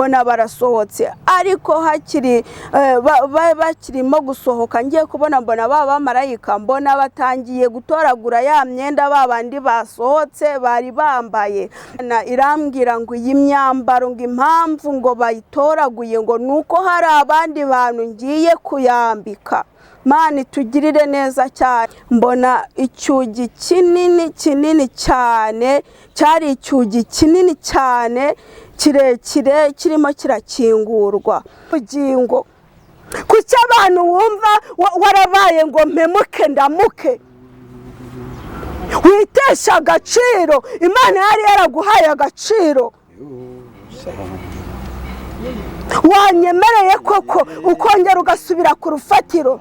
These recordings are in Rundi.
Mbona barasohotse, ariko hakiri bakirimo gusohoka, ngiye kubona mbona ba bamarayika, mbona batangiye gutoragura ya myenda ba bandi basohotse bari bambaye. Irambwira ngo iyi myambaro, ngo impamvu ngo bayitoraguye, ngo ni uko hari abandi bantu ngiye kuyambika. Mana itugirire neza cyane. Mbona icyugi kinini kinini cyane, cyari icyugi kinini cyane kirekire kirimo kirakingurwa. Ubugingo kuki abantu wumva warabaye ngo mpemuke ndamuke, witesha agaciro? Imana yari yaraguhaye agaciro. Wanyemereye koko ukongera ugasubira ku rufatiro?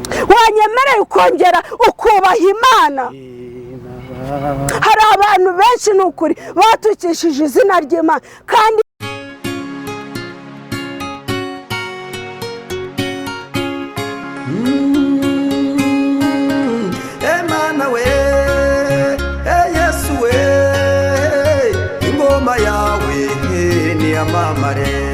Wanyemereye ukongera ukubaha Imana? Hari abantu benshi, ni ukuri, batukishije izina ry'Imana kandi Emana we, Yesu we, ingoma yawe niyamamare.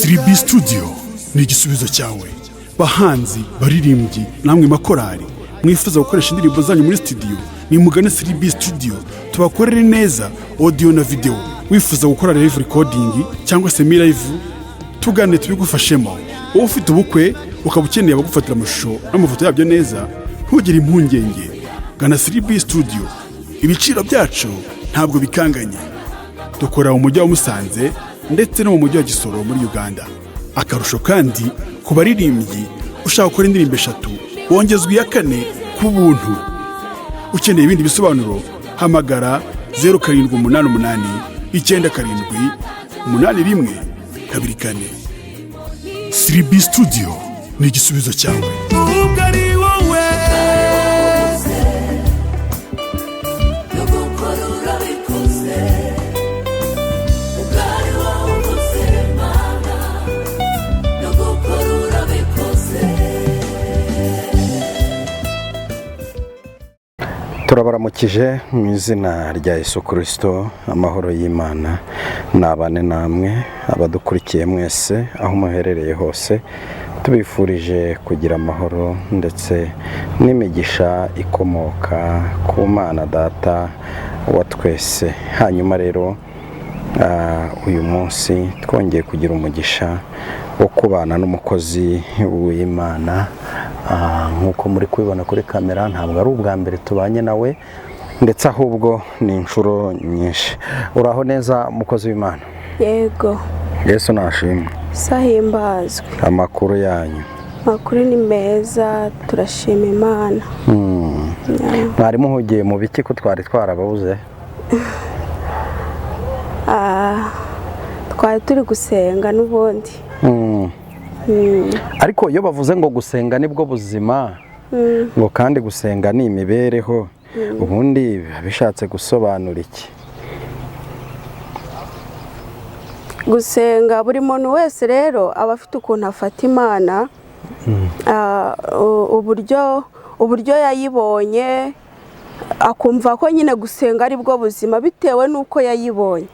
3B Studio ni igisubizo cyawe. Bahanzi, baririmbyi, namwe makorari mwifuza gukoresha indirimbo zanyu muri studio, nimugane 3B Studio tubakorere neza audio na video. Wifuza gukora live recording cyangwa semi live, tugane tubigufashemo. Wowe ufite ubukwe ukaba ukeneye abagufatira amashusho n'amafoto yabyo neza, ntugire impungenge, gana 3B Studio. Ibiciro byacu ntabwo bikanganye. Dukora mu mujyi wa Musanze ndetse no mu mujyi wa Gisoro muri Uganda. Akarusho kandi, ku baririmbyi ushaka gukora indirimbo eshatu wongezwa iya kane ku buntu. Ukeneye ibindi bisobanuro, hamagara 0788 97 81 24. 3B Studio ni igisubizo cyawe. Ubwo ari wowe. Nugukora urabikoze, ubwari wowe uvuze Mana, nugukora urabikoze. Turabaramukije mu izina rya Yesu Kirisito. Amahoro y'Imana nabane namwe, abadukurikiye mwese aho muherereye hose. Tubifurije kugira amahoro ndetse n'imigisha ikomoka ku Mana Data wa twese. Hanyuma rero, uyu munsi twongeye kugira umugisha wo kubana n'umukozi w'Imana. Nk'uko muri kubibona kuri kamera, ntabwo ari ubwa mbere tubanye nawe, ndetse ahubwo ni inshuro nyinshi. Uraho neza, mukozi w'Imana? Yego. Yesu nashimwe. Sahimbazwe. Amakuru yanyu? Amakuru ni meza, turashima Imana. Mwari muhugiye mu biki ko twari twarababuze? Twari turi gusenga n'ubundi. Ariko iyo bavuze ngo gusenga nibwo buzima, ngo kandi gusenga ni imibereho, ubundi biba bishatse gusobanura iki? Gusenga, buri muntu wese rero aba afite ukuntu afata Imana, uburyo yayibonye, akumva ko nyine gusenga ari bwo buzima bitewe n'uko yayibonye.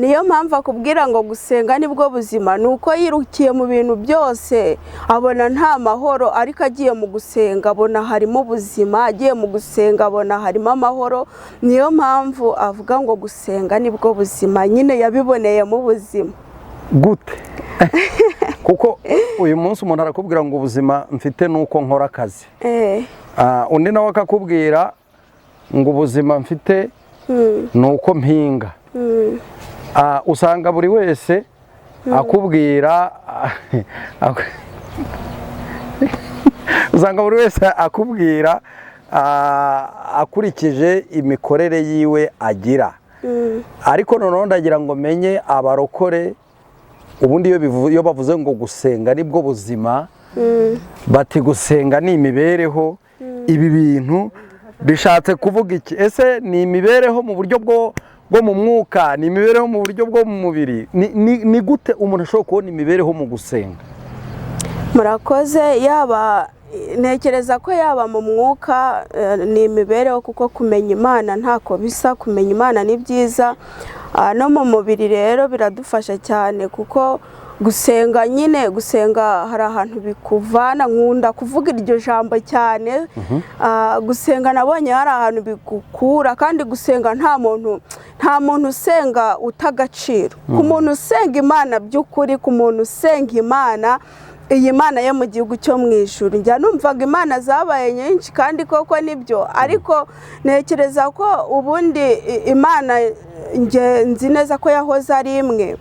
Niyo mpamvu akubwira ngo gusenga nibwo buzima, ni uko yirukiye mu bintu byose abona nta mahoro, ariko agiye mu gusenga abona harimo ubuzima, agiye mu gusenga abona harimo amahoro. Niyo mpamvu avuga ngo gusenga nibwo buzima, nyine yabiboneyemo ubuzima. Gute? Kuko uyu munsi umuntu arakubwira ngo ubuzima mfite ni uko nkora akazi, undi nawe akakubwira ngo ubuzima mfite ni uko mpinga. Usanga buri wese akubwira akurikije imikorere yiwe agira. Ariko noneho ndagira ngo menye abarokore, ubundi iyo bavuze ngo gusenga nibwo buzima, bati gusenga ni imibereho, ibi bintu bishatse kuvuga iki? Ese ni imibereho mu buryo bwo mu mwuka, ni imibereho mu buryo bwo mu mubiri? Ni gute umuntu ashobora kubona imibereho mu gusenga? Murakoze. Yaba ntekereza ko yaba mu mwuka ni imibereho, kuko kumenya Imana ntako bisa, kumenya Imana ni byiza. No mu mubiri rero biradufasha cyane, kuko gusenga nyine, gusenga hari ahantu bikuvana. Nkunda kuvuga iryo jambo cyane. Gusenga nabonye hari ahantu bigukura, kandi gusenga nta muntu usenga uta agaciro. Ku muntu usenga Imana by'ukuri, ku muntu usenga Imana, iyi Mana yo mu gihugu cyo mu ijuru, njya numvaga imana zabaye nyinshi, kandi koko nibyo, ariko ntekereza ko ubundi Imana nge nzi neza ko yahoze ari imwe,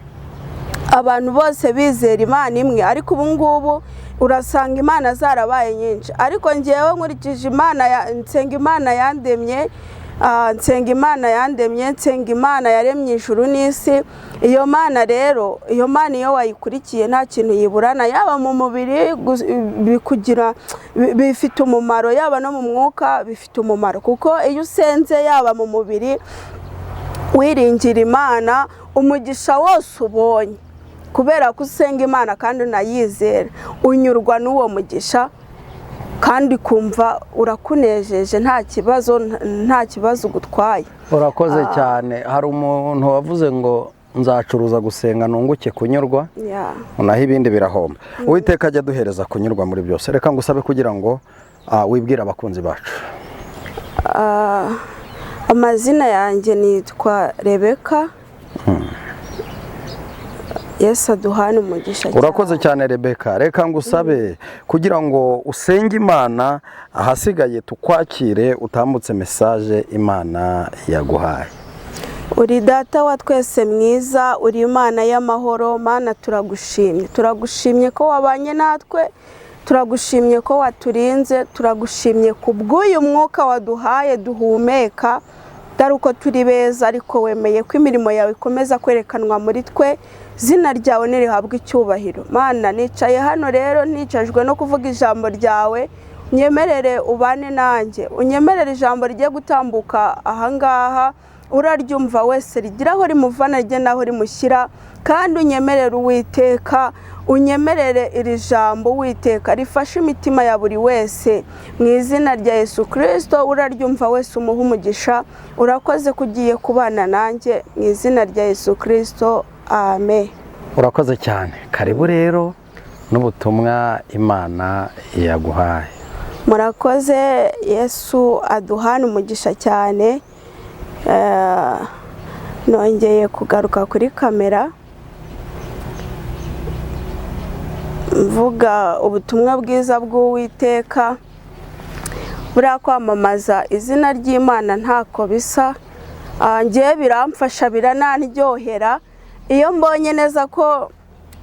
abantu bose bizera Imana imwe, ariko ubu ngubu urasanga imana zarabaye nyinshi. Ariko ngewe nkurikije Imana nsenga Imana yandemye, nsenga Imana yandemye, nsenga Imana yaremye ijuru n'isi. Iyo Mana rero, iyo Mana iyo wayikurikiye nta kintu yiburana, yaba mu mubiri bikugira bifite umumaro, yaba no mu mwuka bifite umumaro, kuko iyo usenze, yaba mu mubiri wiringira Imana, umugisha wose ubonye kubera ko usenga Imana kandi unayizera, unyurwa n'uwo mugisha kandi ukumva urakunejeje, nta kibazo, nta kibazo ugutwaye. Urakoze cyane. Hari umuntu wavuze ngo nzacuruza gusenga nunguke kunyurwa, naho ibindi birahomba. Uwiteka ajya aduhereza kunyurwa muri byose. Reka ngusabe kugira ngo wibwire abakunzi bacu. Amazina yanjye nitwa Rebeka. Yesu aduhane umugisha cyane. Urakoze cyane, Rebeka. Reka ngusabe kugira ngo usenge Imana, ahasigaye tukwakire utambutse message Imana yaguhaye. Uri Data wa twese mwiza, uri Imana y'amahoro. Mana, turagushimye, turagushimye ko wabanye natwe, turagushimye ko waturinze, turagushimye ku bw'uyu mwuka waduhaye duhumeka. Atari uko turi beza, ariko wemeye ko imirimo yawe ikomeza kwerekanwa muri twe. Izina ryawe ntirihabwe icyubahiro. Mana, nicaye hano rero nicajwe no kuvuga ijambo ryawe. Unyemerere ubane nanjye, unyemerere ijambo rigiye gutambuka ahangaha, uraryumva wese rigira aho rimuvana rijye n'aho rimushyira. Kandi unyemerere, Uwiteka, unyemerere iri jambo, Uwiteka, rifashe imitima ya buri wese. Mu izina rya Yesu Kirisito, uraryumva wese umuha umugisha. Urakoze ko ugiye kubana nanjye. Mu izina rya Yesu Kirisito, amen. Urakoze cyane. Karibu rero n'ubutumwa Imana yaguhaye. Murakoze. Yesu aduhane umugisha cyane. Nongeye kugaruka kuri kamera mvuga ubutumwa bwiza bw'Uwiteka. Buriya kwamamaza izina ry'Imana ntako bisa. Njyewe biramfasha, biranaryohera iyo mbonye neza ko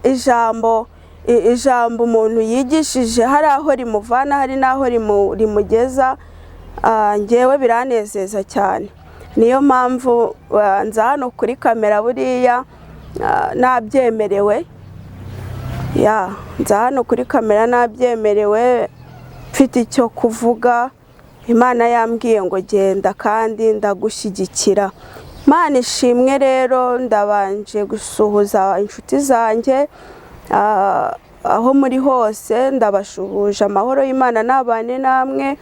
ijambo umuntu yigishije hari aho rimuvana, hari n'aho rimugeza. Njyewe biranezeza cyane. Niyo mpamvu nza hano kuri kamera. Buriya nabyemerewe, ya nza hano kuri kamera nabyemerewe, mfite icyo kuvuga. Imana yambwiye ngo genda kandi ndagushyigikira. Imana ishimwe. Rero ndabanje gusuhuza inshuti zanjye aho muri hose, ndabashuhuje. Amahoro y'Imana n'abane namwe.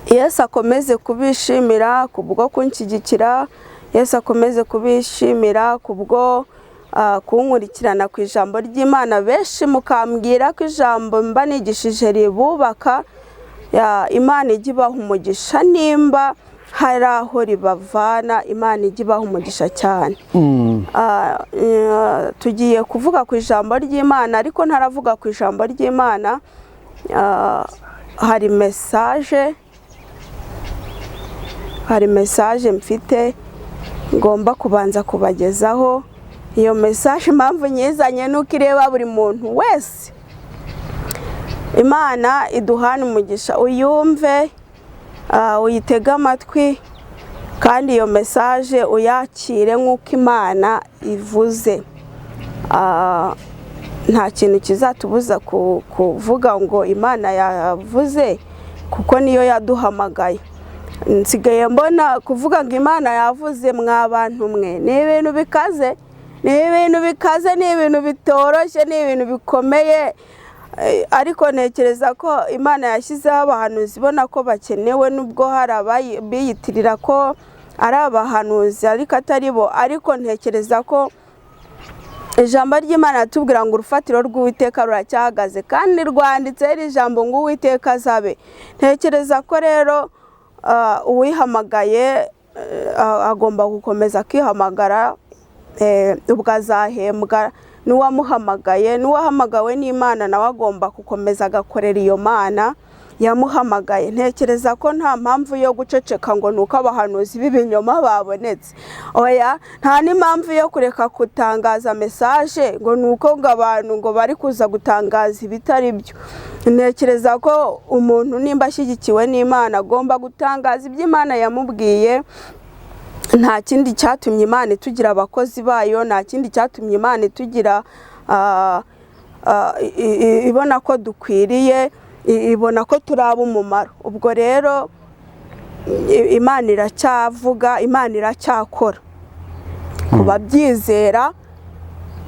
Yesu akomeze kubishimira kubwo kunshyigikira. Yesu akomeze kubishimira kubwo kunkurikirana ku ijambo ry'Imana, benshi mukambwira ko ijambo mba nigishije ribubaka. Ya, Imana ijya ibaha umugisha. Nimba hari aho ribavana, Imana ijya ibaha umugisha cyane. Tugiye kuvuga ku ijambo ry'Imana, ariko ntaravuga ku ijambo ry'Imana, hari message mfite ngomba kubanza kubagezaho. Iyo message, impamvu nyizanye nuko ireba buri muntu wese. Imana iduhane umugisha. Uyumve, uyitege amatwi, kandi iyo message uyakire nk'uko Imana ivuze. Nta kintu kizatubuza kuvuga ngo Imana yavuze, kuko niyo yaduhamagaye. Nsigaye mbona kuvuga ngo Imana yavuze, mwa bantu mwe, ni ibintu bikaze, ni ibintu bikaze, ni ibintu bitoroshye, ni ibintu bikomeye. Ariko ntekereza ko Imana yashyizeho abahanuzi ibona ko bakenewe, nubwo hari abiyitirira ko ari abahanuzi ariko atari bo. Ariko ntekereza ko ijambo ry'Imana ritubwira ngo urufatiro rw'Uwiteka ruracyahagaze, kandi rwanditseho iri jambo ngo Uwiteka azabe. Ntekereza ko rero uwihamagaye agomba gukomeza akihamagara, ubwo azahembwa n'uwamuhamagaye, n'uwahamagawe n'Imana nawe agomba gukomeza agakorera iyo Mana yamuhamagaye. Ntekereza ko nta mpamvu yo guceceka ngo ni uko abahanuzi b'ibinyoma babonetse. Oya, nta n'impamvu yo kureka gutangaza mesaje ngo ni uko ngo abantu ngo bari kuza gutangaza ibitari byo. Ntekereza ko umuntu nimba ashyigikiwe n'Imana agomba gutangaza ibyo Imana yamubwiye. Nta kindi cyatumye Imana itugira abakozi bayo, nta kindi cyatumye Imana itugira ibona ko dukwiriye, ibona ko turaba umumaro. Ubwo rero Imana iracyavuga, Imana iracyakora.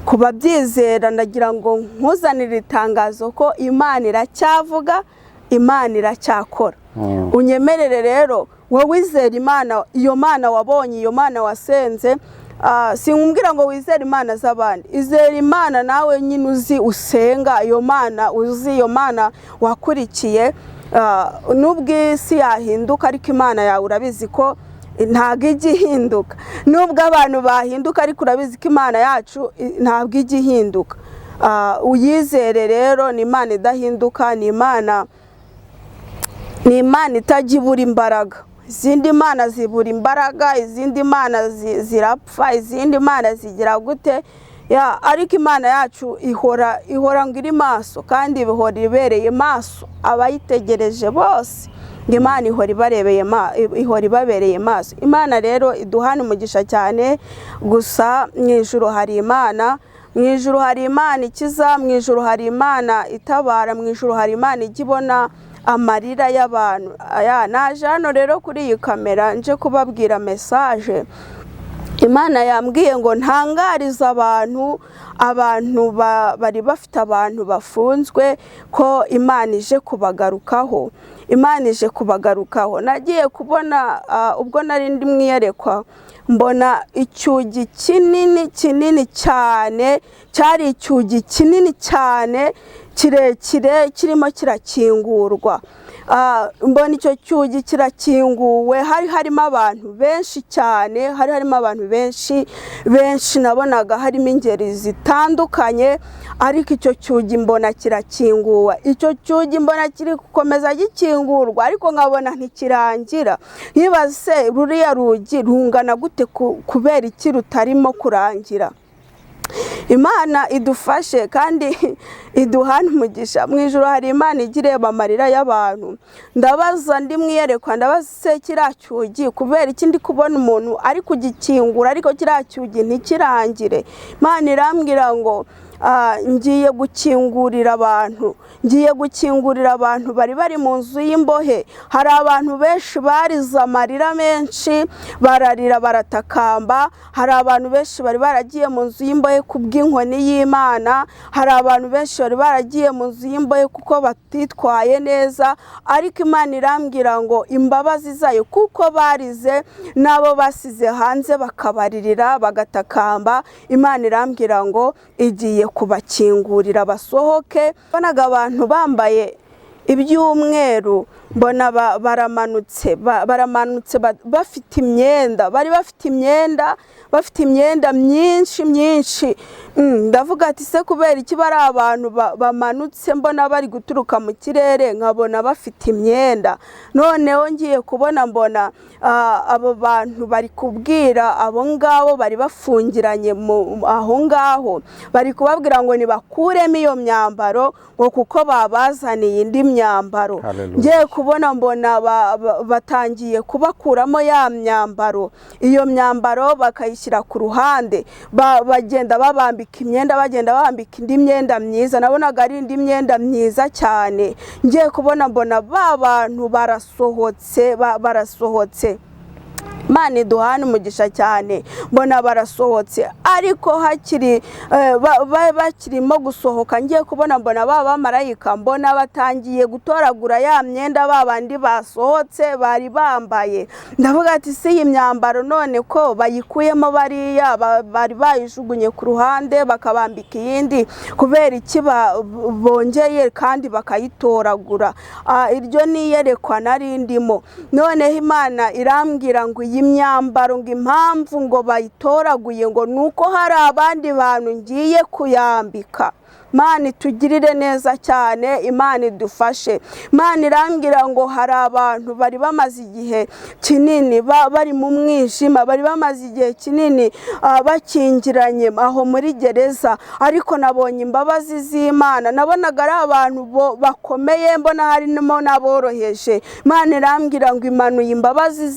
Ku babyizera ndagira ngo nkuzanire itangazo ko Imana iracyavuga, Imana iracyakora. Unyemerere rero wowe wizera Imana, iyo Mana wabonye, iyo Mana wasenze, sinkubwira ngo wizere Imana z'abandi, izere Imana nawe nyine uzi usenga, iyo Mana uzi, iyo Mana wakurikiye. Nubwo isi yahinduka ariko Imana yawe urabizi ko ntabwo ijya ihinduka, nubwo abantu bahinduka ariko urabizi ko Imana yacu ntabwo ijya ihinduka. Uyizere rero, ni Imana idahinduka, ni Imana itajya ibura imbaraga. Izindi mana zibura imbaraga, izindi mana zirapfa, izindi mana zigira gute ya, ariko Imana yacu ihora ngo iri maso, kandi ihora ibereye maso abayitegereje bose. Imana ihora ibarebeye ihora ibabereye maso. Imana rero iduhana umugisha cyane. Gusa mu ijuru hari Imana, mu ijuru hari Imana ikiza, mu ijuru hari Imana itabara, mu ijuru hari Imana ijya ibona amarira y'abantu. Aya, naje hano rero kuri iyi kamera nje kubabwira mesaje Imana yambwiye ngo ntangarize abantu, abantu bari bafite abantu bafunzwe, ko Imana ije kubagarukaho. Imana ije kubagarukaho. Nagiye kubona ubwo nari ndi mwiyerekwa, mbona icyugi kinini kinini cyane, cyari icyugi kinini cyane kirekire kirimo kirakingurwa. Mbona icyo cyugi kirakinguwe, hari harimo abantu benshi cyane, hari harimo abantu benshi benshi, nabonaga harimo ingeri zitandukanye, ariko icyo cyugi mbona kirakinguwe. Icyo cyugi mbona kiri gukomeza gikingurwa, ariko nkabona ntikirangira. Nkibaza se ruriya rugi rungana gute, kubera iki rutarimo kurangira? Imana idufashe kandi iduhane umugisha. Mu ijuru hari Imana ijya ireba amarira y'abantu. Ndabaza ndi mwiyerekwa, ndabaza se kiriya cyugi kubera iki ndi kubona umuntu ari kugikingura ariko kiriya cyugi ntikirangire? Imana irambwira ngo ngiye gukingurira abantu, ngiye gukingurira abantu bari bari mu nzu y'imbohe. Hari abantu benshi barize amarira menshi, bararira baratakamba. Hari abantu benshi bari baragiye mu nzu y'imbohe kubw'inkoni y'Imana, hari abantu benshi bari baragiye mu nzu y'imbohe kuko batitwaye neza, ariko Imana irambwira ngo imbabazi zayo kuko barize n'abo basize hanze bakabaririra bagatakamba, Imana irambwira ngo igiye kubakingurira basohoke. Mbonaga abantu bambaye iby'umweru, mbona baramanutse, baramanutse bafite imyenda, bari bafite imyenda, bafite imyenda myinshi myinshi. Ndavuga ati se kubera iki bari abantu bamanutse, mbona bari guturuka mu kirere, nkabona bafite imyenda. Noneho ngiye kubona mbona abo bantu bari kubwira abo ngabo bari bafungiranye aho ngaho, bari kubabwira ngo nibakuremo iyo myambaro ngo kuko babazaniye indi myambaro. Hallelujah. Ngiye kubona mbona batangiye kubakuramo ya myambaro, iyo myambaro bakayishyira ku ruhande, bagenda babambika imyenda, bagenda babambika indi myenda myiza. Nabonaga ari indi myenda myiza cyane. Ngiye kubona mbona ba bantu barasohotse, barasohotse. Imana iduhane umugisha cyane. Mbona barasohotse, ariko hakiri bakirimo gusohoka, ngiye kubona mbona ba bamarayika, mbona batangiye gutoragura ya myenda ba bandi basohotse bari bambaye. Ndavuga ati si iyi myambaro none ko bayikuyemo bariya bari bayijugunye ku ruhande bakabambika iyindi, kubera iki bongeye kandi bakayitoragura? Iryo ni iyerekwa nari ndimo. Noneho Imana irambwira ngo iyi myambaro, ngo impamvu ngo bayitoraguye, ngo ni uko hari abandi bantu ngiye kuyambika. Imana itugirire neza cyane, Imana idufashe. Imana irambwira ngo hari abantu bari bamaze igihe kinini bari mu mwijima, bari bamaze igihe kinini bakingiranye aho muri gereza, ariko nabonye imbabazi z'Imana. Nabonaga ari abantu bakomeye, mbona harimo n'aboroheje. Imana irambwira ngo imanuye imbabazi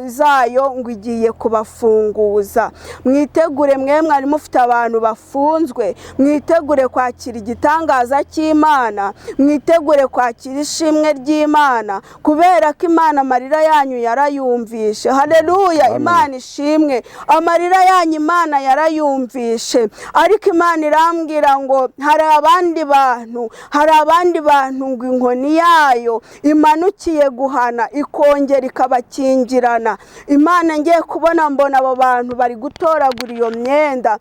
zayo, ngo igiye kubafunguza. Mwitegure mwe mwari mufite abantu bafunzwe, mwitegure kwakira igitangaza cy'Imana, mwitegure kwakira ishimwe ry'Imana, kubera ko Imana amarira yanyu yarayumvishe. Haleluya, Amen. Imana ishimwe. Amarira yanyu Imana yarayumvishe. Ariko Imana irambwira ngo hari abandi bantu, hari abandi bantu ngo inkoni yayo imanukiye guhana, ikongera ikabakingirana. Imana ngiye kubona mbona abo bantu bari gutoragura iyo myenda.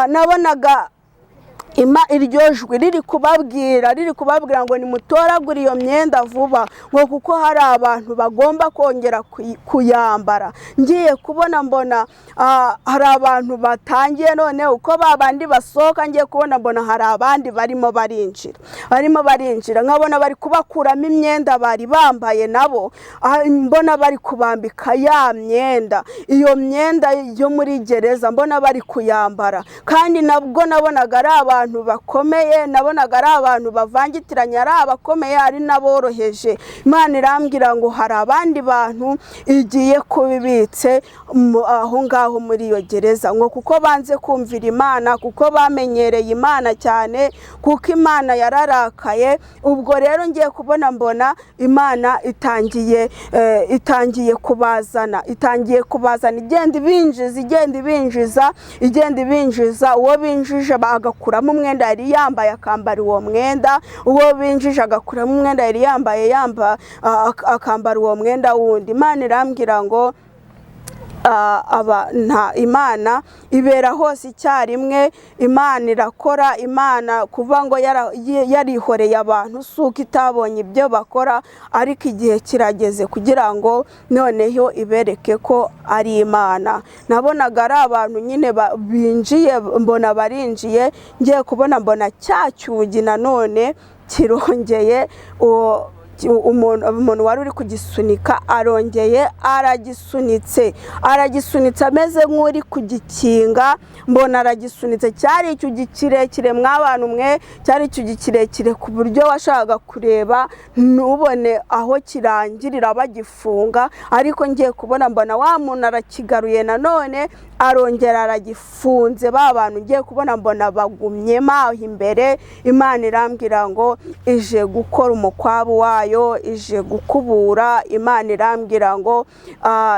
Nabonaga iryo jwi riri kubabwira ngo nimutoragure iyo myenda vuba, ngo kuko hari abantu bagomba kongera kuyambara. Ngiye kubona mbona hari abantu batangiye none uko babandi basohoka, ngiye kubona mbona hari abandi barimo barinjira, nkabona bari kubakuramo imyenda bari bambaye nabo, mbona bari kubambika ya myenda, iyo myenda yo muri gereza, mbona bari kuyambara. Kandi nabwo nabonaga ari abantu bakomeye, nabonaga ari abantu bavangitiranye, ari abakomeye ari n'aboroheje. Imana irambwira ngo hari abandi bantu igiye kubibitse aho ngaho muri iyo gereza, ngo kuko banze kumvira Imana, kuko bamenyereye Imana cyane, kuko Imana yararakaye. Ubwo rero ngiye kubona mbona Imana itangiye kubazana, igenda ibinjiza, uwo binjije bagakuramo umwenda yari yambaye akambara uwo mwenda, uwo binjije agakuramo umwenda yari yambaye akambara uwo mwenda wundi. Imana irambwira ngo Imana ibera hose icyarimwe, Imana irakora. Imana kuva ngo yarihoreye abantu suko itabonye ibyo bakora, ariko igihe kirageze kugira ngo noneho ibereke ko ari Imana. Nabonaga ari abantu nyine binjiye, mbona barinjiye, ngiye kubona mbona cya cyugi nanone kirongeye, umuntu wari uri kugisunika arongeye aragisunitse ameze nk'uri kugikinga, mbona aragisunitse. Cyari icyugi kirekire mw'abantu mwe, cyari icyugi kirekire ku buryo washakaga kureba ntubone aho kirangirira bagifunga, ariko ngiye kubona mbona wa muntu arakigaruye nanone arongera aragifunze. Ba bantu ngiye kubona mbona bagumyemo aho imbere. Imana irambwira ngo ije gukora umukwabu wayo, ije gukubura. Imana irambwira ngo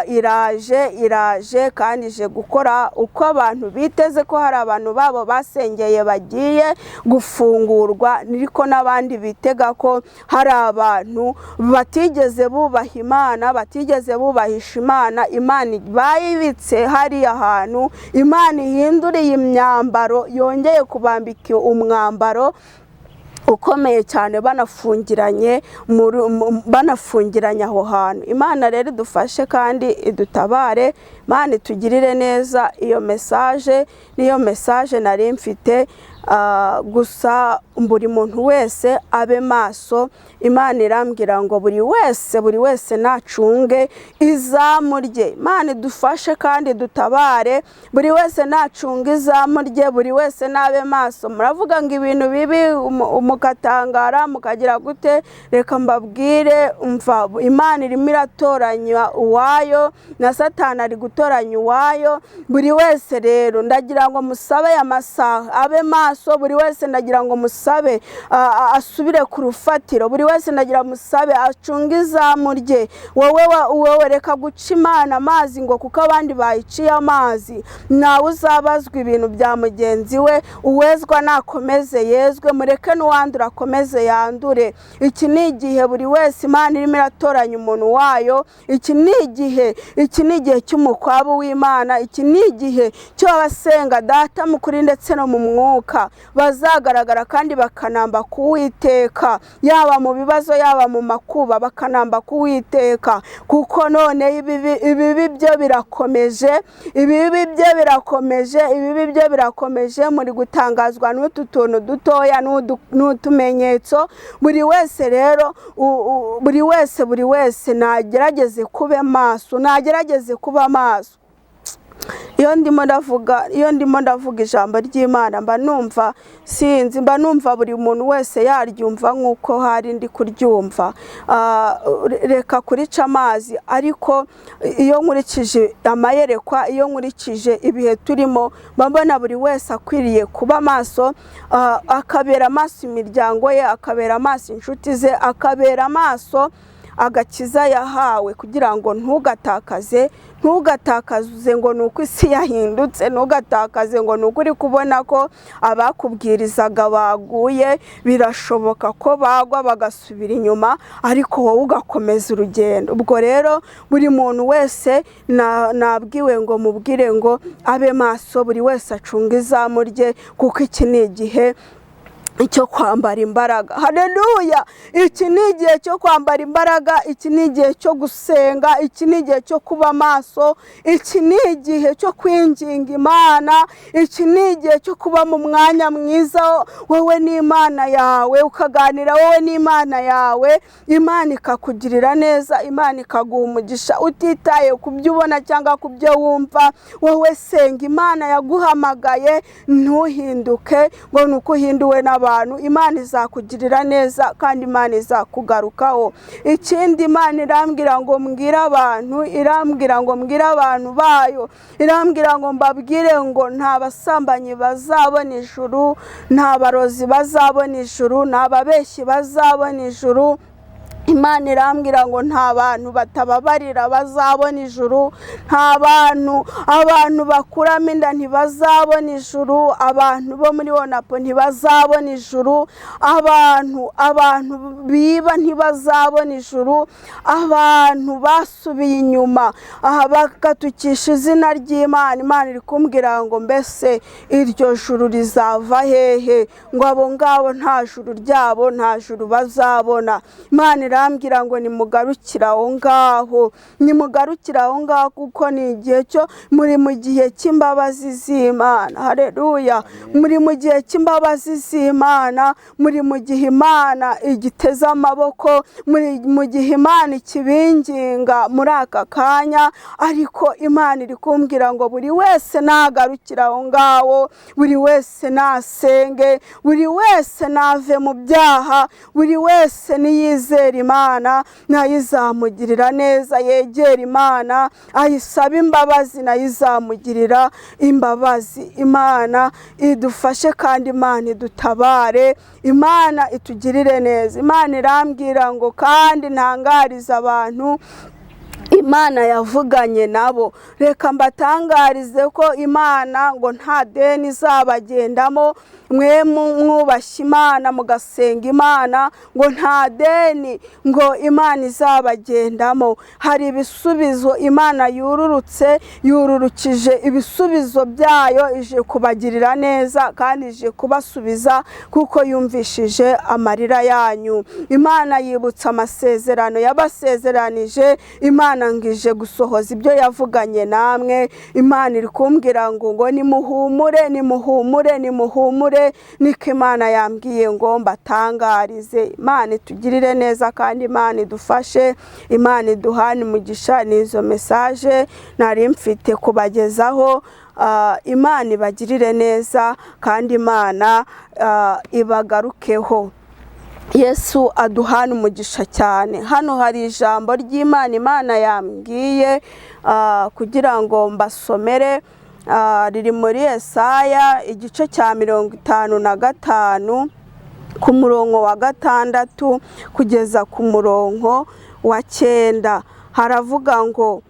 iraje kandi ije gukora uko abantu biteze ko hari abantu babo basengeye bagiye gufungurwa, ariko n'abandi bitega ko hari abantu batigeze bubaha Imana, batigeze bubahisha Imana, Imana bayibitse hariya hantu. Imana ihinduriye imyambaro, yongeye kubambika umwambaro ukomeye cyane, banafungiranye aho hantu. Imana rero idufashe kandi idutabare, Imana itugirire neza. Iyo message niyo message nari mfite. Gusa buri muntu wese abe maso. Imana irambwira ngo buri wese nacunge izamu rye. Imana idufashe kandi dutabare, buri wese nacunge izamu rye, buri wese nabe maso. Muravuga ngo ibintu bibi mukatangara mukagira gute? Reka mbabwire, umva, Imana irimo iratoranya uwayo na Satani ari gutoranya uwayo. Buri wese rero ndagira ngo musabe amasaha abe maso, maso, buri wese ndagira ngo musabe asubire ku rufatiro, buri wese ndagira musabe acunge izamu rye. Wowe reka guca Imana amazi ngo kuko abandi bayiciye amazi. Ntawe uzabazwa ibintu bya mugenzi we, uwezwa nakomeze yezwe, mureke n'uwandura akomeze yandure. Iki ni igihe buri wese Imana irimo iratoranya umuntu wayo. Iki ni igihe cy'umukwabu w'Imana, iki ni igihe cy'abasenga Data mukuri ndetse no mu mwuka bazagaragara kandi bakanamba ku Uwiteka, yaba mu bibazo yaba mu makuba, bakanamba ku Uwiteka, kuko none ibibi byo birakomeje, ibibi byo birakomeje, ibibi byo birakomeje. Muri gutangazwa n'utu tuntu dutoya n'utumenyetso. Buri wese rero, buri wese nagerageze kuba maso, nagerageze kuba maso. Iyo ndimo ndavuga ijambo ry'Imana, mba numva sinzi, mba numva buri muntu wese yaryumva nk'uko hari ndi kuryumva. Reka kurica amazi, ariko iyo nkurikije amayerekwa, iyo nkurikije ibihe turimo, mba mbona buri wese akwiriye kuba maso, akabera amaso imiryango ye, akabera amaso inshuti ze, akabera amaso agakiza yahawe, kugira ngo ntugatakaze ngo ni uko isi yahindutse, ntugatakaze ngo ni uko uri kubona ko abakubwirizaga baguye. Birashoboka ko bagwa bagasubira inyuma, ariko wowe ugakomeza urugendo. Ubwo rero buri muntu wese nabwiwe ngo mubwire ngo abe maso, buri wese acunge izamu rye, kuko iki ni igihe cyo kwambara imbaraga. Haleluya! Iki ni igihe cyo kwambara imbaraga, iki ni igihe cyo gusenga, iki ni igihe cyo kuba maso, iki ni igihe cyo kwinginga Imana, iki ni igihe cyo kuba mu mwanya mwiza wowe n'Imana yawe, ukaganira wowe n'Imana yawe, Imana ikakugirira neza, Imana ikaguha umugisha utitaye ku byo ubona cyangwa ku byo wumva. Wowe senga Imana yaguhamagaye, ntuhinduke ngo ni uko uhinduwe n'abantu. Imana izakugirira neza kandi Imana izakugarukaho. Ikindi Imana irambwira ngo mbwire abantu, irambwira ngo mbwire abantu bayo, irambwira ngo mbabwire ngo nta basambanyi bazabona ijuru, nta barozi bazabona ijuru, nta babeshyi bazabona ijuru. Imana irambwira ngo nta bantu batababarira bazabona ijuru, nta bantu, abantu bakuramo inda ntibazabona ijuru, abantu bo muri Wonapo ntibazabona ijuru, abantu biba ntibazabona ijuru, abantu basubiye inyuma aha bagatukisha izina ry'Imana. Imana iri kumbwira ngo mbese iryo juru rizava hehe? Ngo abo ngabo nta juru ryabo, nta juru bazabona. Imana irambwira ngo nimugarukire aho ngaho, nimugarukire aho ngaho, kuko ni igihe cyo muri mu gihe cy'imbabazi z'Imana. Haleluya! Muri mu gihe cy'imbabazi z'Imana, muri mu gihe Imana igiteze amaboko, muri mu gihe Imana ikibinginga muri aka kanya. Ariko Imana iri kumbwira ngo buri wese nagarukire aho ngaho, buri wese nasenge, buri wese nave mu byaha, buri wese niyizere Imana nayo izamugirira neza, yegera Imana ayisaba imbabazi nayo izamugirira imbabazi. Imana idufashe kandi Imana idutabare, Imana itugirire neza. Imana irambwira ngo kandi ntangarize abantu Imana yavuganye nabo. Reka mbatangarize ko Imana ngo nta deni izabagendamo. Mwe mwubashye Imana mugasenga Imana, ngo nta deni ngo Imana izabagendamo. Hari ibisubizo Imana yururutse, yururukije ibisubizo byayo, ije kubagirira neza kandi ije kubasubiza kuko yumvishije amarira yanyu. Imana yibutsa amasezerano yabasezeranije, Imana ngije gusohoza ibyo yavuganye namwe. Imana iri kumbwira ngo nimuhumure, nimuhumure, nimuhumure, niko Imana yambwiye ngo mbatangarize. Imana itugirire neza kandi Imana idufashe, Imana iduhane umugisha. N'izo message nari mfite kubagezaho. Imana ibagirire neza kandi Imana ibagarukeho. Yesu aduhana umugisha cyane. Hano hari ijambo ry'Imana Imana yambwiye kugira ngo mbasomere. Riri muri Yesaya igice cya 55 ku murongo wa 6 kugeza ku murongo wa 9. Haravuga ngo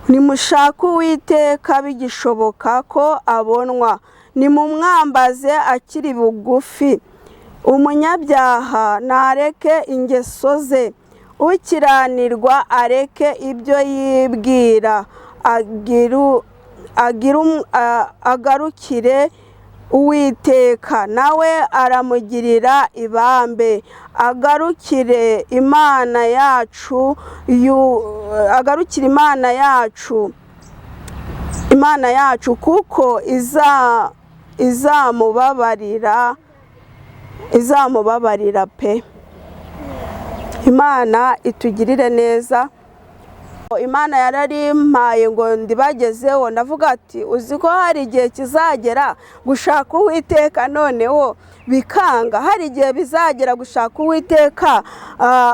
nimushake Uwiteka bigishoboka ko abonwa, nimumwambaze akiri bugufi. Umunyabyaha nareke ingeso ze, ukiranirwa areke ibyo yibwira, agarukire Uwiteka nawe aramugirira ibambe, agarukire Imana yacu, agarukire Imana yacu kuko izamubabarira pe. Imana itugirire neza. Imana yararimpaye ngo ndibagezeho, ndavuga ati uzi ko hari igihe kizagera gushaka Uwiteka noneho bikanga, hari igihe bizagera gushaka Uwiteka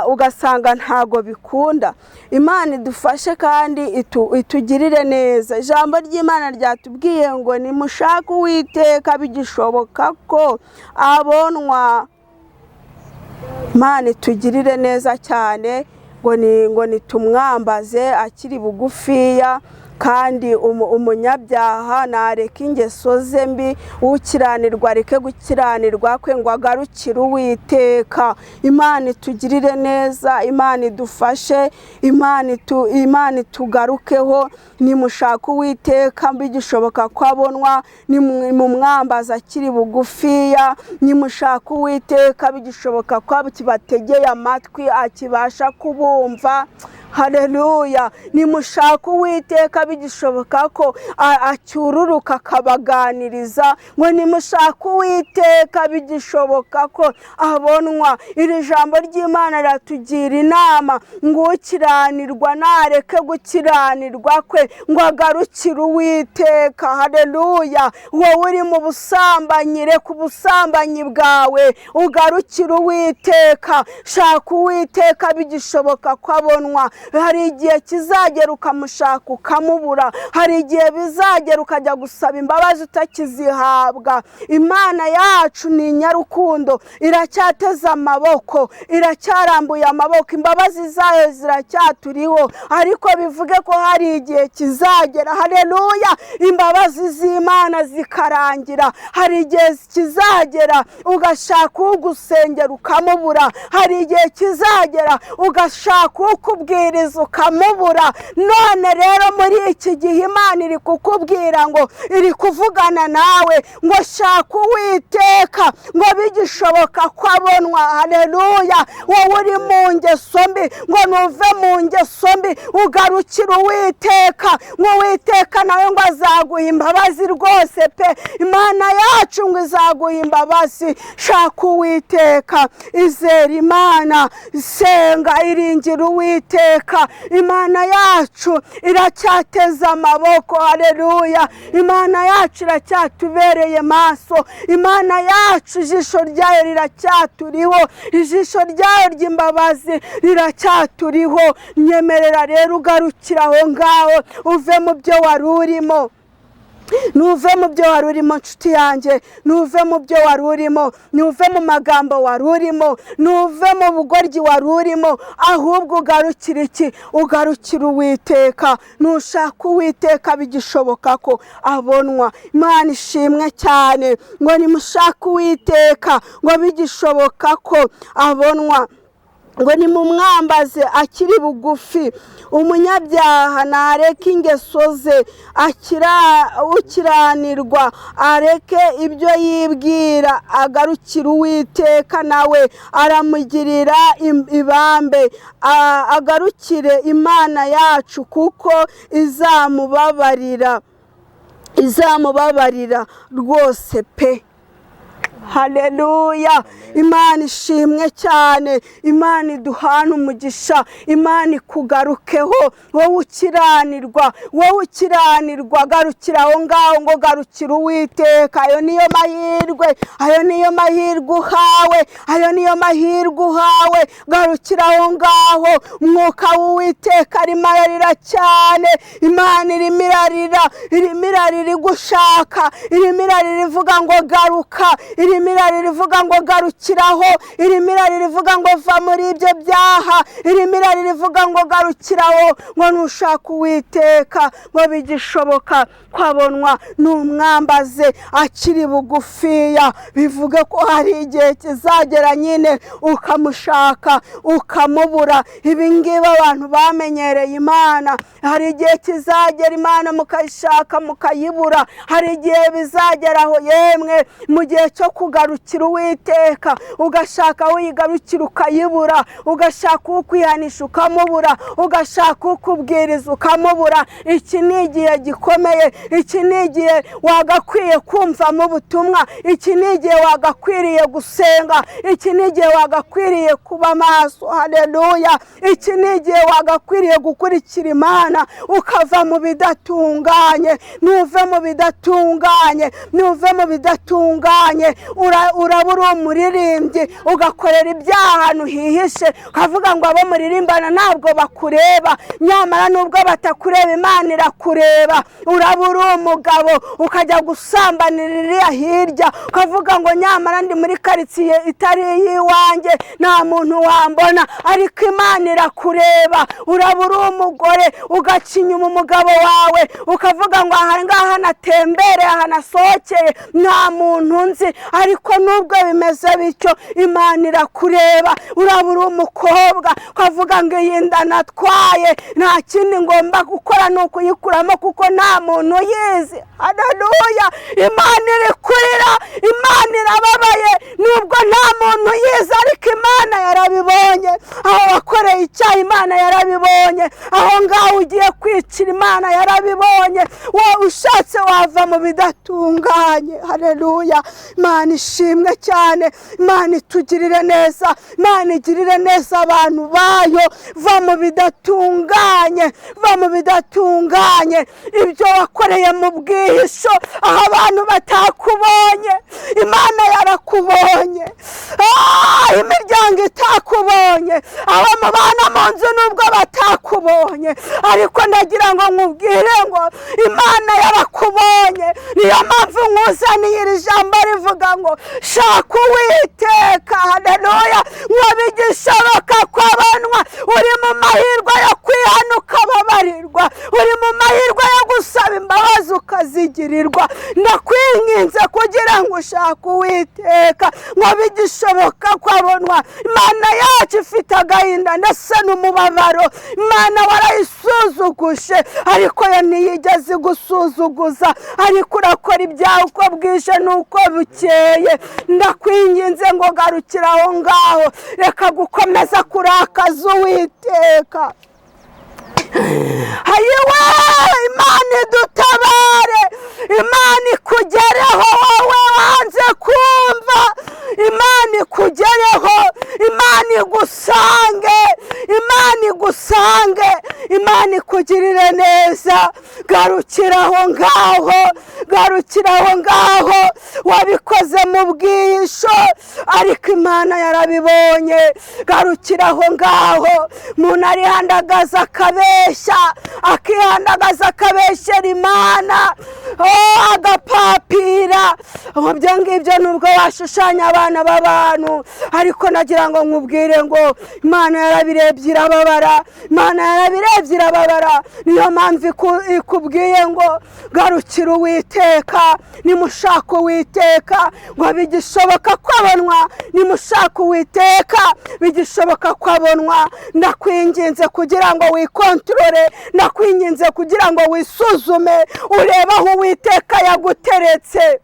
ugasanga ntago bikunda. Imana idufashe kandi itugirire neza. Ijambo ry'Imana ryatubwiye ngo nimushake Uwiteka bigishoboka ko abonwa. Imana itugirire neza cyane, ngo nitumwambaze akiri bugufiya, kandi umunyabyaha nareke ingeso ze mbi, ukiranirwa areke gukiranirwa kwe, ngo agarukire Uwiteka. Imana itugirire neza, Imana idufashe, Imana itugarukeho. Nimushaka Uwiteka bigishoboka ko abonwa, nimumwambaza akiri bugufiya. Nimushaka Uwiteka bigishoboka ko kibategeye amatwi akibasha kubumva. Haleluya. Nimushaka Uwiteka bigishoboka ko acyururuka akabaganiriza, ngo nimushaka Uwiteka bigishoboka ko abonwa. Iri jambo ry'Imana ratugira inama ngo ukiranirwa nareke gukiranirwa kwe, ngo agarukire Uwiteka. Haleluya. Wowe uri mu busambanyi, reka ubusambanyi bwawe ugarukire Uwiteka. Shaka Uwiteka bigishoboka ko abonwa. Hari igihe kizagera ukamushaka ukamubura, hari igihe bizagera ukajya gusaba imbabazi utakizihabwa. Imana yacu ni inyarukundo, iracyateze amaboko, iracyarambuye amaboko, imbabazi zayo ziracyaturiho, ariko bivuge ko hari igihe kizagera, haleluya, imbabazi z'Imana zikarangira. Hari igihe kizagera ugashaka ugusengera ukamubura, hari igihe kizagera ugashaka ukubwiriza ukamubura. None rero muri iki gihe Imana iri kukubwira ngo iri kuvugana nawe ngo shaka Uwiteka ngo bigishoboka ko abonwa. Haleluya. Wowe uri mu ngeso mbi, ngo nuve mu ngeso mbi ugarukire Uwiteka, ngo Uwiteka nawe ngo azaguha imbabazi rwose pe. Imana yacu ngo izaguha imbabazi. Shaka Uwiteka, izera Imana, senga, iringira Uwiteka. Imana yacu iracyateze amaboko. Haleluya. Imana yacu iracyatubereye maso. Imana yacu ijisho ryayo riracyaturiho, ijisho ryayo ry'imbabazi riracyaturiho. Nyemerera rero ugarukira aho ngaho, uve mu byo wari urimo. Nuve mu byo wari urimo nshuti yanjye, nuve mu byo wari urimo, nuve mu magambo wari urimo, nuve mu bugoryi wari urimo, ahubwo ugarukire iki? Ugarukire Uwiteka. Nushaka Uwiteka bigishoboka ko abonwa. Imana ishimwe cyane, ngo nimushake Uwiteka ngo bigishoboka ko abonwa, ngo nimumwambaze akiri bugufi. Umunyabyaha nareke ingeso ze, ukiranirwa areke ibyo yibwira, agarukire Uwiteka nawe aramugirira ibambe, agarukire Imana yacu kuko izamubabarira, izamubabarira rwose pe. Haleluya! Imana ishimwe cyane, Imana iduhana umugisha, Imana ikugarukeho wowe ukiranirwa, wowe ukiranirwa, garukira aho ngaho ngo garukira Uwiteka. Ayo niyo mahirwe, ayo niyo mahirwe uhawe, ayo niyo mahirwe uhawe. Garukira aho ngaho. Umwuka w'Uwiteka arimo ararira cyane, Imana irimo irarira, irimo irarira igushaka, irimo irarira ivuga ngo garuka, irimo irarira ivuga ngo garukiraho, irimo irarira ivuga ngo va muri ibyo byaha, irimo irarira ivuga ngo garukiraho, ngo nushaka Uwiteka ngo bigishoboka kwabonwa, numwambaze akiri bugufiya. Bivuge ko hari igihe kizagera nyine ukamushaka ukamubura. Ibi ngibi abantu bamenyereye Imana, hari igihe kizagera Imana mukayishaka mukayibura, hari igihe bizageraho yemwe mu gihe cyo kugarukira Uwiteka ugashaka uyigarukira ukayibura, ugashaka ukwihanisha ukamubura, ugashaka ukubwiriza ukamubura. Iki ni igihe gikomeye, iki ni igihe wagakwiye kumvamo ubutumwa, iki ni igihe wagakwiriye gusenga, iki ni igihe wagakwiriye kuba maso. Haleluya! Iki ni igihe wagakwiriye gukurikira Imana ukava mu bidatunganye. Nuve mu bidatunganye, nuve mu bidatunganye. Uraba uri umuririmbyi ugakorera ibyaha ahantu hihishe, ukavuga ngo abo muririmbana ntabwo bakureba, nyamara nubwo batakureba Imana irakureba. Uraba uri umugabo ukajya gusambanira iriya hirya, ukavuga ngo nyamara ndi muri karitsiye itari iy'iwanjye nta muntu wambona, ariko Imana irakureba. Uraba uri umugore ugaca inyuma umugabo wawe, ukavuga ngo aha ngaha natembere, aha nasohokeye nta muntu nzi, ariko nubwo bimeze bityo Imana irakureba. Uraba uri umukobwa ukavuga ngo iyi nda natwaye nta kindi ngomba gukora ni ukuyikuramo kuko nta muntu uyizi. Haleluya! Imana iri kurira, Imana irababaye nubwo nta muntu uyizi, ariko Imana yarabibonye. Aho wakoreye icyaha Imana yarabibonye, aho ngaho ugiye kwicira Imana yarabibonye. Wowe ushatse wava mu bidatunganye. Haleluya! Imana ishimwe cyane, Imana itugirire neza, Imana igirire neza abantu bayo. Va mu bidatunganye, va mu bidatunganye. Ibyo wakoreye mu bwihisho aho abantu batakubonye, Imana yarakubonye. Imiryango itakubonye, abo mubana mu nzu nubwo batakubonye, ariko ndagira ngo nkubwire ngo Imana yarakubonye. Niyo mpamvu nkuzaniye iri jambo rivuga ngo shaka Uwiteka. Haleluya! Ngo bigishoboka kwabonwa. Uri mu mahirwe yo kwihana ukababarirwa, uri mu mahirwe yo gusaba imbabazi ukazigirirwa. Ndakwinginze kugira ngo ushake Uwiteka ngo bigishoboka kwabonwa. Imana yacu ifite agahinda ndetse n'umubabaro. Imana warayisuzuguje, ariko yo ntiyigeze igusuzuguza, ariko urakora ibyawe uko bwije n'uko bukeye. Ndakwinginze ngo garukira aho ngaho, reka gukomeza kurakaza Uwiteka. Hayiwe! Imana idutabare, Imana ikugereho wowe wanze kumva, Imana ikugereho, Imana igusange, Imana igusange, Imana ikugirire neza. Garukira aho ngaho, garukira aho ngaho. Wabikoze mu bwihisho ariko Imana yarabibonye. Garukira aho ngaho. Umuntu arihandagaza akabeshya, akihandagaza akabeshyera Imana, agapapira. Ibyo ngibyo nubwo washushanya abana b'abantu, ariko nagira ngo nkubwire ngo Imana yarabirebye irababara, Imana yarabirebye irababara. Niyo mpamvu ikubwiye ngo garukira Uwiteka. Nimushaka Uwiteka ngo bigishoboka kwabonwa, nimushaka Uwiteka bigishoboka kwabonwa. Ndakwinginze kugira ngo wikontorore, ndakwinginze kugira ngo wisuzume, urebe aho Uwiteka yaguteretse.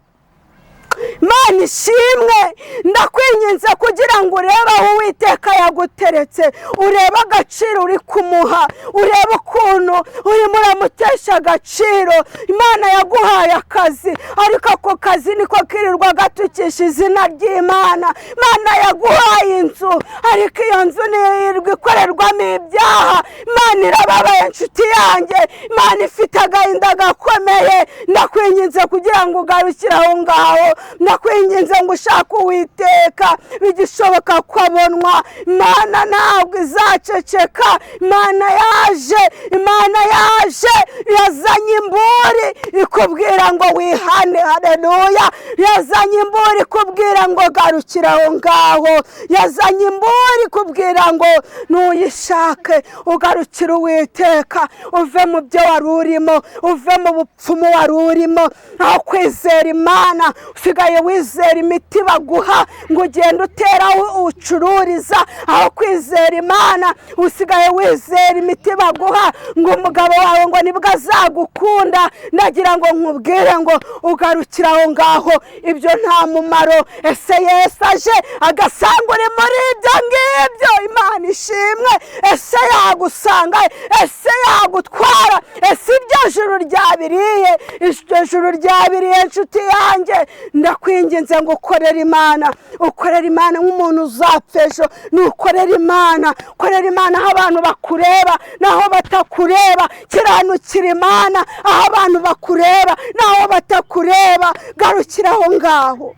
Imana ishimwe. Ndakwinginze kugira ngo urebe aho Uwiteka yaguteretse, urebe agaciro uri kumuha, urebe ukuntu urimo uramutesha agaciro. Imana yaguhaye akazi, ariko ako kazi niko kirirwa gatukisha izina ry'Imana. Imana yaguhaye inzu, ariko iyo nzu nirirwa ikorerwamo ibyaha. Imana irababaye inshuti yanjye, Imana ifite agahinda gakomeye. Ndakwinginze kugira ngo ugarukire aho ngaho, ndakwinginze ngo ushake Uwiteka bigishoboka ko abonwa. Imana ntabwo izaceceka. Imana yaje, Imana yaje, yazanye imburi ikubwira ngo wihane. Haleluya! Yazanye imburi ikubwira ngo garukira aho ngaho, yazanye imburi ikubwira ngo nuyishake ugarukire Uwiteka, uve mu byo wari urimo, uve mu bupfumu wari urimo. Aho kwizera Imana usigaye wizera imiti baguha ngo ugende utera aho ucururiza. Aho kwizera Imana usigaye wizera imiti baguha ngo umugabo wawe ngo nibwo azagukunda. Ndagira ngo nkubwire ngo ugarukire aho ngaho, ibyo nta mumaro. Ese Yesu aje agasanga uri muri ibyo ngibyo? Imana ishimwe. Ese yagusanga? Ese yagutwara? Ese iryo juru ryabiriye? Iryo juru ryabiriye inshuti yanjye. Ndakwinginze ngo ukorere Imana, ukorere Imana nk'umuntu uzapfa ejo. Nukorera Imana, ukorera Imana aho abantu bakureba naho batakureba. Kiranukira Imana aho abantu bakureba naho batakureba. Garukira aho ngaho.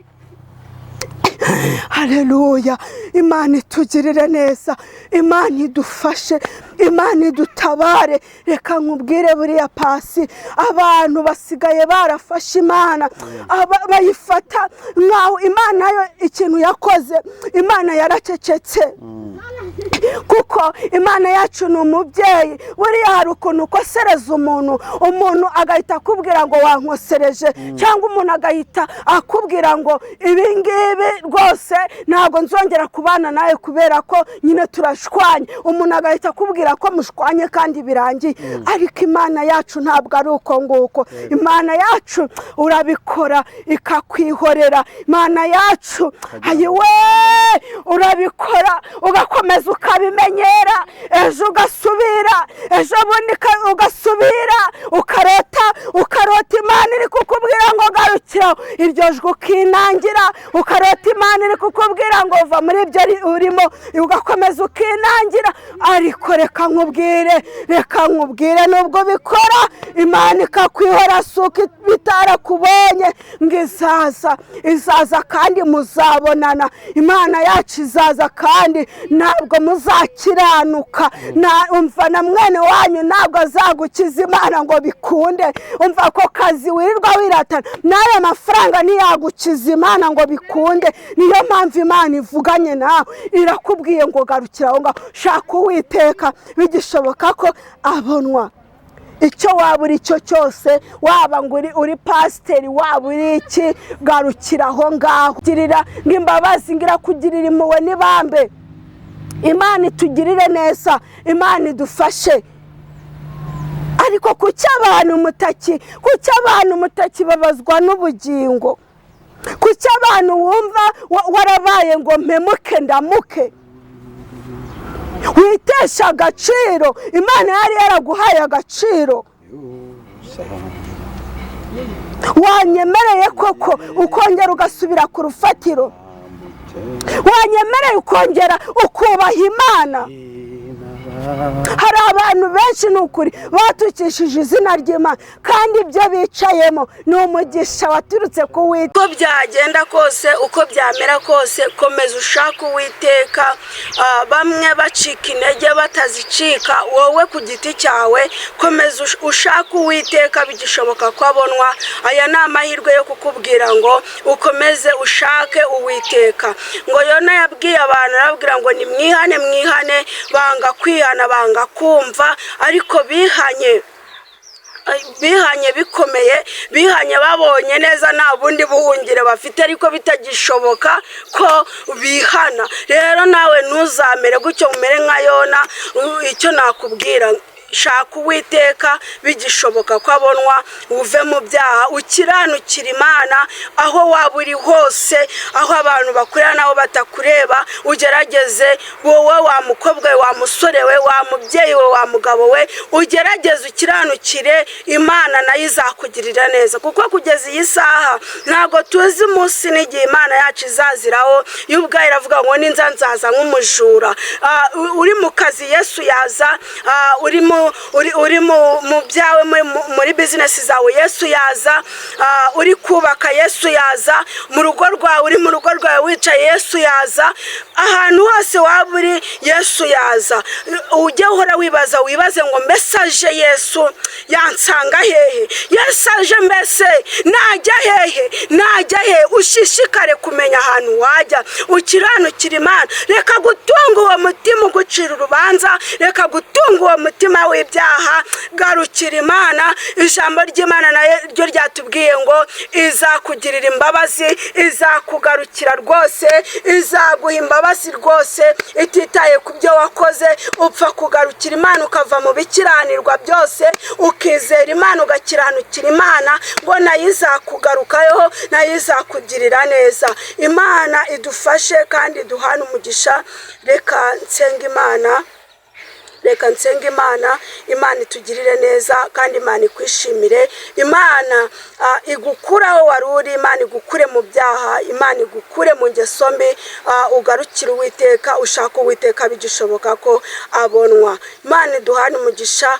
Haleluya! Imana itugirire neza, Imana idufashe, Imana idutabare. Reka nkubwire, buriya pasi abantu basigaye barafashe Imana, bayifata nkaho Imana yo ikintu yakoze, Imana yaracecetse, kuko Imana yacu ni umubyeyi. Buriya hari ukuntu ukosereza umuntu, umuntu agahita akubwira ngo wankosereje, cyangwa umuntu agahita akubwira ngo ibi ngibi rwose ntabwo nzongera kubana nawe kubera ko nyine turashwanye. Umuntu agahita akubwira ko mushwanye kandi birangiye. Ariko Imana yacu ntabwo ari uko nguko. Imana yacu urabikora ikakwihorera. Imana yacu ayiwe, urabikora ugakomeza ukabimenyera, ejo ugasubira, ejo bundi ugasubira, ukarota, ukarota Imana iri kukubwira ngo garukira, iryo jwi ukinangira. Ukarota Imana iri kukubwira ngo va muri ibyo urimo, ugakomeza ukinangira. Ariko reka nkubwire, reka nkubwire, nubwo bikora Imana ikakwihora, suka bitarakubonye ngo izaza, izaza kandi muzabonana. Imana yacu izaza kandi ntabwo muzakiranuka. Umva na mwene wanyu ntabwo azagukiza Imana ngo bikunde. Umva ako kazi wirirwa wiratana n'aya mafaranga ntiyagukiza Imana ngo bikunde. Niyo mpamvu Imana ivuganye nawe, irakubwiye ngo garukira aho ngaho, shaka Uwiteka bigishoboka ko abonwa. Icyo waba uri cyo cyose, waba ngo uri pasiteri, waba uri iki, garukira aho ngaho. Girira ngo imbabazi, ngira kugirira impuhwe n'ibambe. Imana itugirire neza, Imana idufashe. Ariko kuki abantu mutaki, kuki abantu mutakibabazwa n'ubugingo? Kuki abantu wumva warabaye ngo mpemuke ndamuke? Witesha agaciro. Imana yari yaraguhaye agaciro. Wanyemereye koko ukongera ugasubira ku rufatiro? Wanyemereye ukongera ukubaha Imana? Hari abantu benshi ni ukuri batukishije izina ry'Imana, kandi ibyo bicayemo ni umugisha waturutse ku Uwiteka. Uko byagenda kose, uko byamera kose, komeza ushake Uwiteka. Bamwe bacika intege batazicika, wowe ku giti cyawe komeza ushake Uwiteka bigishoboka ko abonwa. Aya ni amahirwe yo kukubwira ngo ukomeze ushake Uwiteka. Ngo Yona yabwiye abantu, arababwira ngo nimwihane, mwihane, banga kwihana, banga kumva, ariko bihanye, bihanye bikomeye, bihanye babonye neza nta bundi buhungiro bafite, ariko bitagishoboka ko bihana. Rero nawe ntuzamere gutyo, umere nka Yona. Icyo nakubwira, Shaka Uwiteka bigishoboka ko abonwa, uve mu byaha, ukiranukira Imana aho waba uri hose, aho abantu bakureba n'aho batakureba, ugerageze wowe wa mukobwa we, wa musore we, wa mubyeyi we, wa mugabo we, ugerageze ukiranukire Imana, nayo izakugirira neza. Kuko kugeza iyi saha ntabwo tuzi umunsi n'igihe Imana yacu izaziraho. Yo ubwayo iravuga ngo ninza nzaza nk'umujura. Uri mu kazi Yesu yaza, uri mu uri uri mu mu byawe, muri bizinesi zawe Yesu yaza, uri kubaka Yesu yaza, mu rugo rwawe, uri mu rugo rwawe wicaye Yesu yaza, ahantu hose waba uri Yesu yaza. Ujye uhora wibaza, wibaze ngo mbese aje Yesu yansanga hehe? Yesu aje mbese najya hehe? Najya hehe? Ushishikare kumenya ahantu wajya, ukiranukira Imana. Reka gutunga uwo mutima ugucira urubanza, reka gutunga uwo mutima w'ibyaha, garukira Imana. Ijambo ry'Imana naryo ryatubwiye ngo izakugirira imbabazi, izakugarukira rwose, izaguha imbabazi rwose, ititaye ku byo wakoze. Upfa kugarukira Imana ukava mu bikiranirwa byose, ukizera Imana, ugakiranukira Imana, ngo nayo izakugarukaho, nayo izakugirira neza. Imana idufashe kandi iduhane umugisha. Reka nsenga Imana, reka nsenga Imana. Imana itugirire neza kandi Imana ikwishimire. Imana igukure aho wari uri, Imana igukure mu byaha, Imana igukure mu ngeso mbi, ugarukire Uwiteka, ushaka Uwiteka bigishoboka ko abonwa. Imana iduhane umugisha.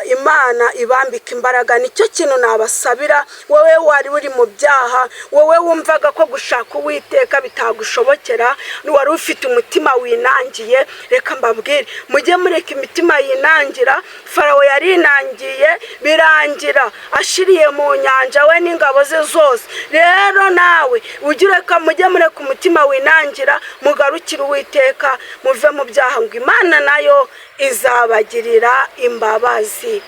Imana ibambika imbaraga, nicyo kintu nabasabira. Wowe wari uri mu byaha, wowe wumvaga ko gushaka Uwiteka bitagushobokera, wari ufite umutima winangiye, reka mbabwire, mujye mureka imitima yinangira. Farawo yarinangiye birangira ashiriye mu nyanja we n'ingabo ze zose. Rero nawe ujye ureka, mujye mureka umutima winangira, mugarukire Uwiteka, muve mu byaha, ngo Imana nayo izabagirira imbabazi.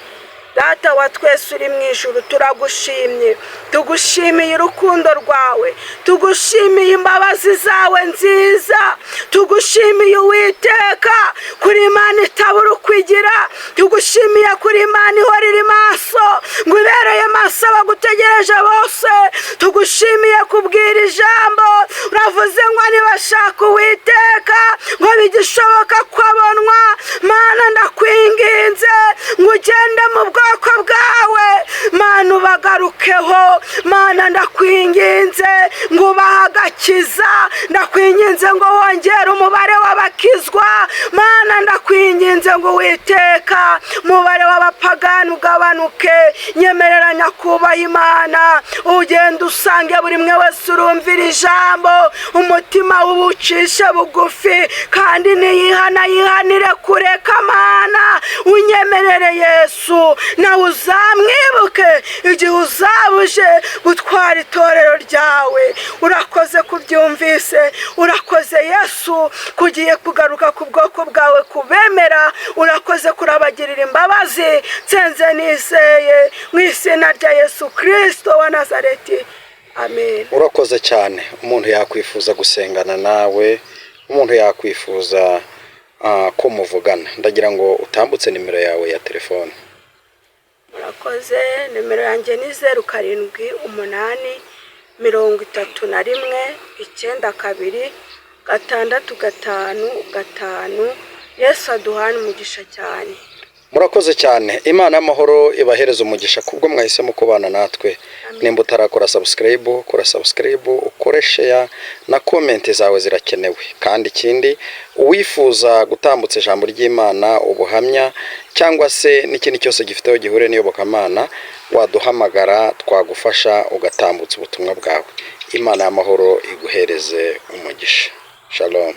Data wa twese uri mu ijuru, turagushimye, tugushimiye urukundo rwawe, tugushimiye imbabazi zawe nziza, tugushimiye Uwiteka kuri Imana itabura uko igira, tugushimiye kuri Imana ihora iri maso, ngo ibereye maso abagutegereje bose. Tugushimiye kubwira ijambo uravuze ngo nibashaka Uwiteka ngo bigishoboka ko abonwa. Mana, ndakwinginze ngo ugende mu bwoko bwawe, Mana, ubagarukeho. Mana, ndakwinginze ngo ubahe agakiza, ndakwinginze ngo wongere umubare w'abakizwa. Mana, ndakwinginze ngo Uwiteka umubare w'abapagani ugabanuke. Nyemerera nyakubaha Imana, ugenda usange buri umwe wese urumvira ijambo, umutima w'ubucishe bugufi, kandi niyihana yihanire kureka. Mana, unyemerere Yesu nawe uzamwibuke igihe uzaba uje gutwara itorero ryawe. Urakoze kubyumvise, urakoze Yesu kugiye kugaruka ku bwoko bwawe kubemera, urakoze kurabagirira imbabazi. Nsenze nizeye mu izina rya Yesu Kirisito wa Nazareti, amen. Urakoze cyane. Umuntu yakwifuza gusengana nawe, umuntu yakwifuza ko muvugana, ndagira ngo utambutse nimero yawe ya telefone. Murakoze. Nimero yanjye ni 078 31 92 655 5. Yesu aduhane umugisha cyane. Murakoze cyane. Imana y'amahoro ibahereza umugisha kubwo mwahisemo kubana natwe. Nimba utarakora subscribe, kora subscribe, ukore share na comment zawe zirakenewe. Kandi ikindi, uwifuza gutambutsa ijambo ry'Imana, ubuhamya cyangwa se n'ikindi cyose gifite aho gihuriye n'iyobokamana, waduhamagara twagufasha ugatambutsa ubutumwa bwawe. Imana y'amahoro iguhereze umugisha. Shalom.